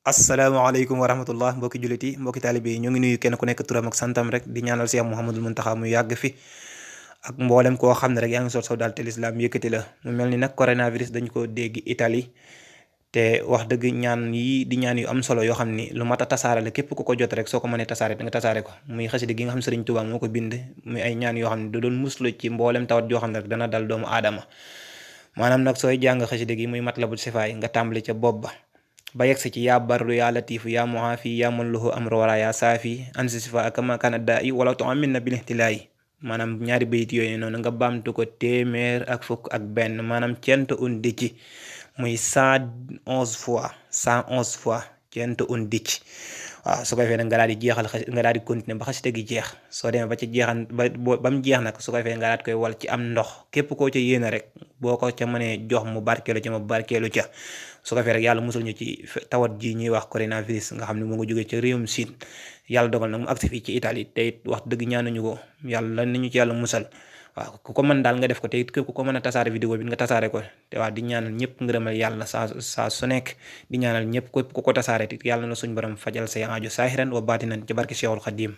asalaamaaleykum wa rahmatullah mbokki jullit yi mbokki taalibe yi ñu ngi nuyu kenn ku nekk turam ak santam rek di ñaanal Cheikh Mouhamadul Muntaxa mu yàgg fi ak mboolem koo xam ne rek yaa ngi sol daal te lislaam yëkkati la mu mel ni nag coronavirus dañ ko dégg Italie te wax dëgg ñaan yi di ñaan yu am solo yoo xam ni lu mat a tasaare la képp ku ko jot rek soo ko mënee tasaare da nga tasaare ko muy xasida gi nga xam Sëriñ Tuubaa moo ko bind muy ay ñaan yoo xam ne da doon muslu ci mboolem tawat joo xam ne rek dana dal doomu aadama maanaam nag sooy jàng xasida gi muy Matlabul Sifaay nga tàmbali ca bopp ba yegsi ci yaa barru yaa latifu yaa muhaafi yaa man lahu amru wara yaa saafi ansi sifa akama kana daa i wala to amin na bil ihtilaayi maanaam ñaari bayit yooyu noonu nga baamtu ko téeméer ak fukk ak benn maanaam cent un dicc muy 111 fois cent un dicc waaw su ko defee nag nga daal di jeexal nga daal di continuer ba xasida gi jeex soo demee ba ca jeexan ba mu jeex nag su ko defee nga daal koy wal ci am ndox képp koo ca yéene rek boo ko ca mënee jox mu barkeelu ca ma barkeelu ca su ko defee rek yàlla musul ñu ci tawat ji ñuy wax coronavirus nga xam ne moo nga jógee ca réewum Siin yàlla dogal nag mu agsi fii ci Italie te it wax dëgg ñaanuñu ko yàlla nañu ci yàlla musal waaw ku ko mën daal nga def ko te it képp ku ko mën a tasaare vidéo bi nga tasaare ko te waaw di ñaanal ñëpp ngërëmal yàlla saa su nekk di ñaanal ñëpp képp ku ko tasaare te yàlla na suñ borom fajal say aajo saahiran wa baatinan ci barke Cheikhul Khadim